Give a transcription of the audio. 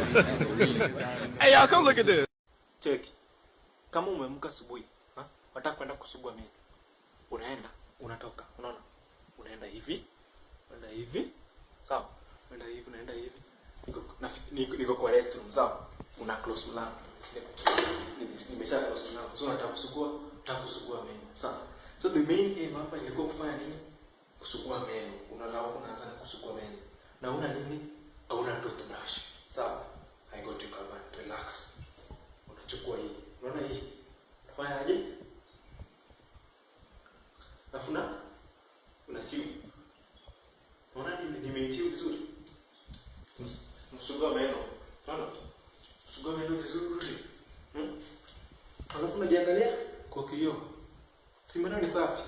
Hey, y'all, come look at this. Cheki. Kama umeamka asubuhi, ha? Unataka kwenda kusugua meno. Unaenda, unatoka, unaona? Unaenda hivi, unaenda hivi. Sawa? Unaenda hivi, unaenda hivi. Niko kwa restroom, sawa? Una close mlango. Nimesha close mlango. So unataka kusugua meno, sawa? So the main aim hapa ilikuwa kufanya nini? Kusugua meno. Unalala, unaanza na kusugua meno. Na una nini? Hauna toothbrush. Sawa? I got you covered. Relax. Unachukua hii. Unaona hii? Unafanya aje? Alafu una chew. Unaona nimeichew vizuri? Unasugua meno. Unaona? Sugua meno vizuri. Alafu unajiangalia kwa kioo. Si meno ni safi?